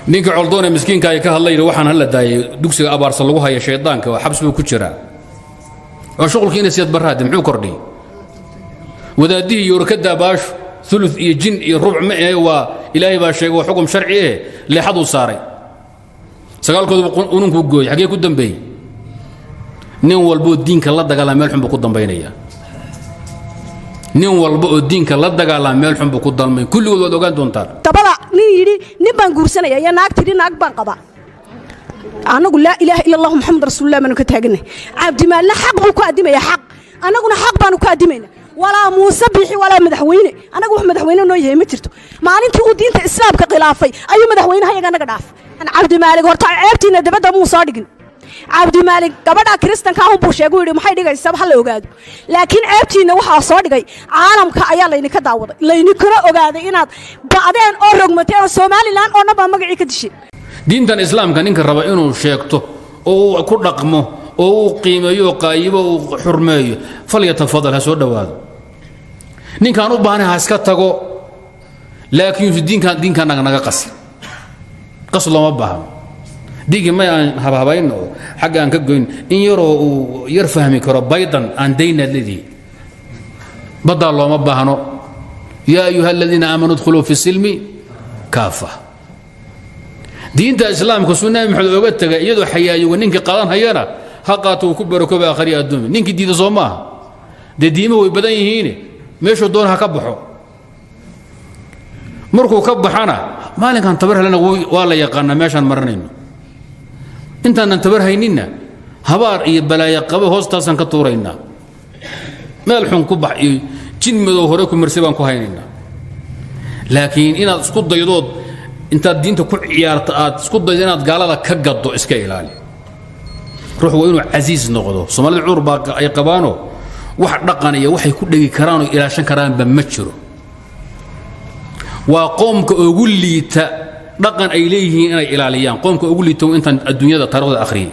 Ninka Coldoone miskiinka ay ka hadlay waxaan hala daayay dugsiga Abaarsa lagu haya shaydaanka oo xabs buu ku jiraa oo shuqulkii ina Siyad Barraade muxuu kordhiyey? Wadaadihii yoorkadaa baashu ulu iyo jin iyo rubc ma ahe, waa Ilaahay baa sheegay, waa xukum sharci eh. Leexaduu saaray, sagaalkooduba ununkuu gooyey. Xaggee ku dambeeyey? Nin walboo diinka la dagaalama meel xun buu ku dambaynayaa. Nin walba oo diinka la dagaalama meel xun buu ku dambayn. Kulligood waad ogaan doontaan. Dabada nin yidhi nin baan guursanaya iyo naag tidhi naag baan qabaa, annagu laa ilaaha ila Allahu, Maxamed rasuulullah baanu ka taaganay. Cabdimaalna xaq buu ku addimaya, xaq annaguna xaq baanu ku addimayna. Walaa Muuse Biixi walaa madaxweyne, annaga wax madaxweyne noo yahay ma jirto. Maalintii uu diinta Islaamka khilaafay ayuu madaxweynaha yaga naga dhaafay. Cabdimaalig horta ceebtiina dabadda muu soo dhigin. Cabdimaalig gabadha Kiristanka ahun buu sheegay, yidhi maxay dhigaysaba ha la ogaado, laakiin ceebtiinna waxaa soo dhigay caalamka ayaa laydinka daawaday, laydinkuna ogaaday inaad ba'deen oo rogmateen oo Somaliland oo dhan baa magacii ka disheen. Diintan Islaamka ninka raba inuu sheegto oo uu ku dhaqmo oo uu qiimeeyo oo qaayibo, uu xurmeeyo, falyatafadal, ha soo dhowaado. Ninkaan u baahnay ha iska tago, laakiin diinkan diinkan naga qasi qas looma baahno. Diinkii may aan habhabayno oo xagga aan ka goyn in yaroo uu yar fahmi karo baydan aan daynaad leedihi baddaa looma baahno. Yaa ayuha aladiina aamanuu idkhuluu fi silmi kaafa. Diinta Islaamka suu Nabi Maxamed oga tegay iyadoo xayaayoga ninkii qaadanhayana ha qaato, uu ku barakooba akhriya adduunya. Ninkii diida soo maaha dee, diimuhu way badan yihiine, meeshuu doona ha ka baxo. Markuu ka baxana, maalinkan tabar helana waa la yaqaanaa meeshaan maranayno. Intaanan tabar hayninna habaar iyo balaayo qabo hoostaasaan ka tuuraynaa, meel xun ku bax iyo jin madow hore ku marsay baan ku haynaynaa. Laakiin inaad isku daydood intaad diinta ku ciyaarto aad isku daydo inaad gaalada ka gaddo, iska ilaali. Ruux waa inuu casiis noqdo. Soomaalida cudur baa ay qabaanoo wax dhaqan iyo waxay ku dhegi karaan oo ilaashan karaanba ma jiro. Waa qoomka ugu liita dhaqan ay leeyihiin inay ilaaliyaan, qoomka ugu liita intaan adduunyada taarikhda akhriyay.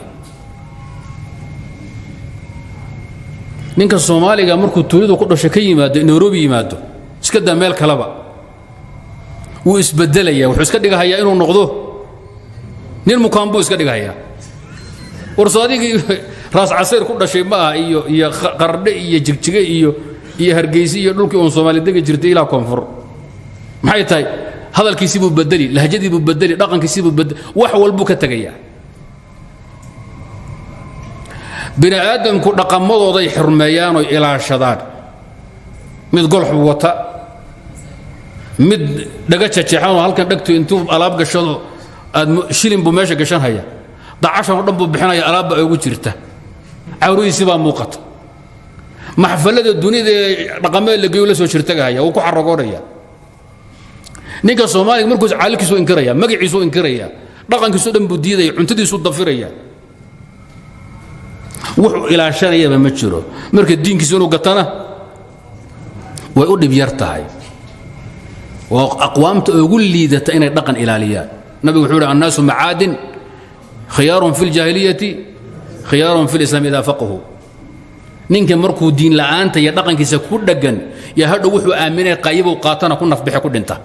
Ninka Soomaaliga markuu tuuladu ku dhashay ka yimaado, Nairobi yimaado, iska daa meel kaleba, wuu isbedelaya. Wuxuu iska dhigahayaa inuu noqdo nin mukaan buu iska dhigahayaa. Warso adigii Raas Casayr ku dhashay ma aha, iyo Qardhe iyo Jigjige iyo Hargeysa iyo dhulkii uun Soomaali degi jirtay ilaa koonfur. Maxay tahay? Hadalkiisii buu bedeli, lahjadii buu bedeli, dhaqankiisii buu bedeli, wax walbuu ka tegayaa. Bini aadamku dhaqamadooday xurmeeyaan oo ilaashadaan. Mid golx wata, mid dhaga jajeexan oo halkan dhegtu intuu alaab gashado aad shilin buu meesha gashanhaya, dacashan oo dhan buu bixinaya, alaabba ugu jirta, cawradiisii baa muuqata. Maxfalada dunida ee dhaqameed la geeyo la soo shirtagahaya, wuu ku xaragoonaya. Ninka Soomaaliga markuus caalalkiisu inkiraya, magaciisu inkiraya, dhaqankiisu dhan buu diidaya, cuntadiisu dafiraya, wuxuu ilaashanayaba ma jiro. Marka diinkiisu inuu gatana way u dhib yar tahay. Waa aqwaamta ugu liidata inay dhaqan ilaaliyaan. Nabigu wuxuu yidhi: annaasu macaadin, khiyaarun fi ljaahiliyati, khiyaarun fi lislaam idaa faqahu. Ninka markuu diin la'aanta iyo dhaqankiisa ku dheggan yaa hadhow wuxuu aaminay qayibow qaatana ku nafbixe ku dhinta.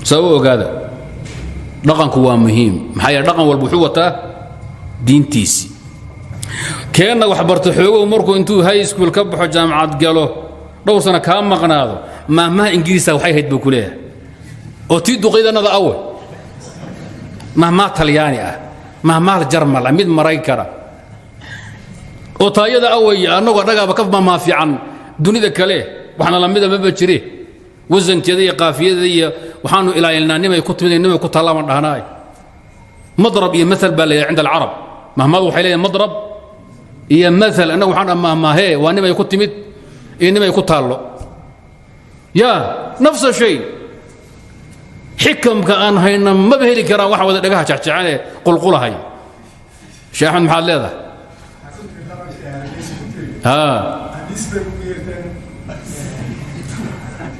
Sabab ogaada, dhaqanku waa muhiim. Maxaa yeele dhaqan walba wuxuu wataa diintiisii. Keenna wax barta xoogow markuu intuu high school ka baxo, jaamacad galo, dhowr sano kaa maqnaado, maahmaha Ingiriisa waxay hayd buu ku leeyahay oo tii duqaydanada awe, mahmaha Talyaani ah, mahmaha Jarmal ah, mid Maraykana oo taayada away. Annagoo dhagaaba ka mahmaha fiican dunida kale, waxna lamida maba jire. Wasankeeda iyo qaafiyada iyo waxaanu ilaalinaa nimay ku timid, nimay ku taallaaban dhahnaay. Madrab iyo maal baa leeyahay cinda alcarab. Mahmadu waxay leeyahay madrab iyo maal. Annagu waxaan dhaha mahmaahee waa nimay ku timid iyo nimay ku taallo. Yaa nafsa shay xikamka aan hayna maba heli karaan waxa wada dhagaha jecjecanee qulqulahay. Sheekh Axmed, maxaad leedahay?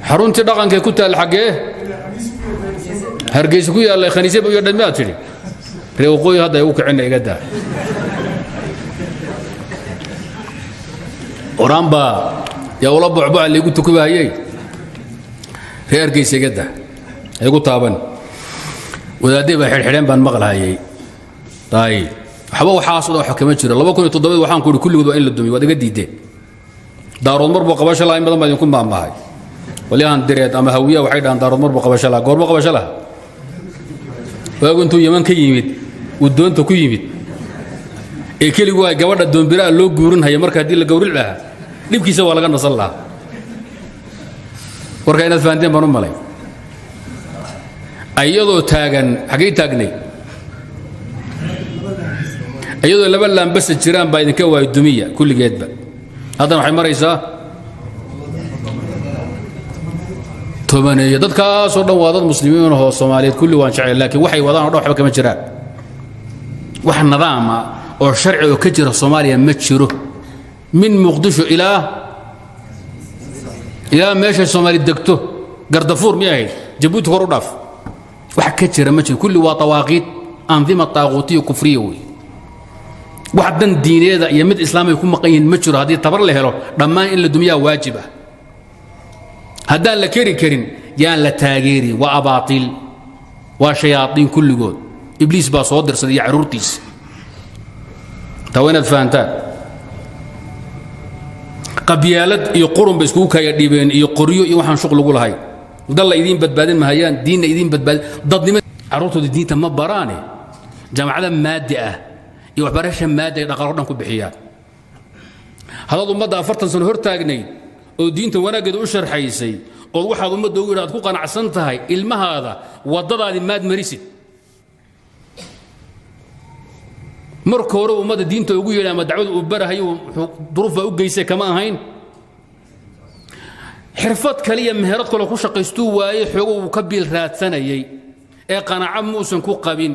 Xaruntii dhaqankee ku taal xaggee Hargeysa ku yaallay khaniisya ba u miyaad tidhi? Ree waqooyi hadda ay u kicinna, iga daa. Oraan baa yaa ula bocboca laygu tukubahayey. Ree Hargeysa iga daa, igu taaban. Wadaadday baa xidhxidheen baan maqlahayay. Ayib, waxba waxaasoo dhan wax kama jiro. 2007 waxaan ku idhi kulligood waa in la dumiyo, waad iga diideen. Daarood mar buu qabasho lahaa, in badan baa idinku maamaahay. Walyahan direed ama hawiya waxay dhahaan daarood mar buu qabasho lahaa. Goorma qabasho lahaa? Waagu intuu Yaman ka yimid, uu doonta ku yimid ee keligu waa gabadha doonbiraa loo guurinhaya. Marka haddii la gawric lahaa, dhibkiisa waa laga nasan lahaa. Warka inaad fahanteen baan u malay. Ayadoo taagan xaggay taagnay, iyadoo laba laambasa jiraan baa idinka waayo dumiya kulligeedba. Haddana waxay maraysaa tobaneeyo. Dadkaasoo dhan waa dad muslimiin ahoo Soomaaliyeed, kulli waan jecel, laakiin waxay wadaan o dhan waxba kama jiraan. Wax nidaama oo sharci oo ka jira Soomaaliya ma jiro, min Muqdisho ilaa meeshay Soomaali degto, Gardafuur miyay ahayd, Jabuuti kor u dhaaf, wax ka jira ma jiro. Kulli waa tawaaqiid, andima taaquutiya kufriya wey. Wax dan diineeda iyo mid islaamay ku maqan yihiin ma jiro. Haddii tabar la helo, dhammaan in la dumiyaa waajib ah. Haddaan la keri karin, yaan la taageerin. Waa abaatiil, waa shayaaiin kulligood, Ibliis baa soo dirsaday iyo carruurtiisa. Taa waa inaad fahantaan. Qabyaalad iyo qurun bay iskugu kaya dhiibeen iyo qoryo iyo waxaan shuq lagu lahayn. Dalla idiin badbaadin mahayaan, diinna idiin badbaadin, dadnimo carruurtooda diinta ma baraane. Jaamacada maadi ah iyo waxbarasha maadi ay dhaqaalo dhan ku bixiyaan. Haddaad ummadda 40 sano hor taagnayd oo diinta wanaaggeeda u sharxaysay, ood waxaad ummadda ugu yidhi aad ku qanacsan tahay, ilmahaada waddadaadii maad marisid. Marka hore ummadda diinta ugu yeedhay ama dacwada uu barahayo, wuxuu duruuf baa u geysay, kama ahayn xirfad kale iyo meherad kale ku shaqaystuu waayey, xoogo uu ka biil raadsanayay ee qanaaco muusan ku qabin.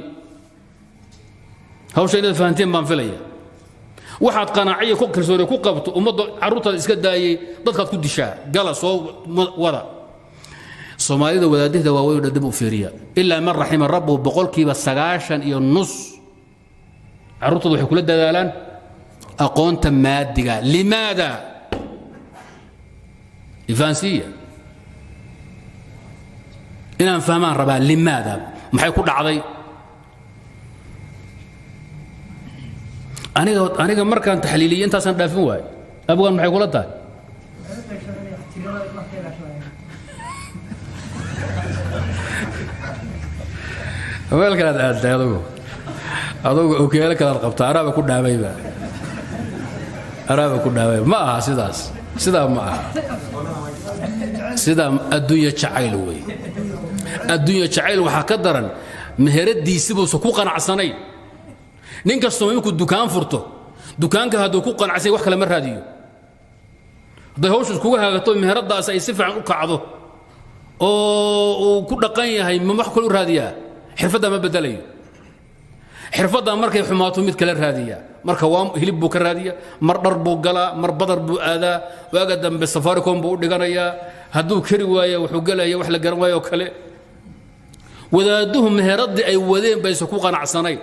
Hawsha inaad fahanteen baan filaya. Waxaad qanaaciya ku kalsooni ku qabto ummadda carruurtaada iska daayay, dadkaad ku dishaa gala soo wada. Soomaalida wadaadahda waaweyn oo dhan u fiiriya, ilaa man raxima rabbuhu, 90.5% carruurtooda waxay kula dadaalaan aqoonta maadiga. Limaada? Ifahansiiya, inaan fahmaan rabaa. Limaada? Maxay ku dhacday? Aniga markaan taxliiliyey intaasaan dhaafin waayo. Abgaan maxay kula tahay? Meel kalaad aadtay adugu, adugu okeelo kalaad qabtaa. Anaaba ku dhaamayba, anaaba ku dhaamay. Ma aha sidaas, sidaa ma aha. Sidaa adduunya jacayl wey. Adduunya jacayl waxaa ka daran meheradiisi buusan ku qanacsanayn. Nin kastoo iminku dukaan furto, dukaanka hadduu ku qanacsany wax kale ma raadiyo. Hadday hawshu iskugu hagaagto, meheradaas ay si fiican u kacdo oo uu ku dhaqan yahay, ma wax kale u raadiyaa? Xirfaddaa ma bedelayo. Xirfaddaa markay xumaato mid kale raadiyaa. Marka waa hilib buu ka raadiya, mar dhar buu galaa, mar badar buu aadaa, waaga dambe Safaricom buu u dhiganayaa. Hadduu keri waayo, wuxuu gelaya wax la garan waayo oo kale. Wadaadduhu meheradii ay wadeen bayse ku qanacsanayn.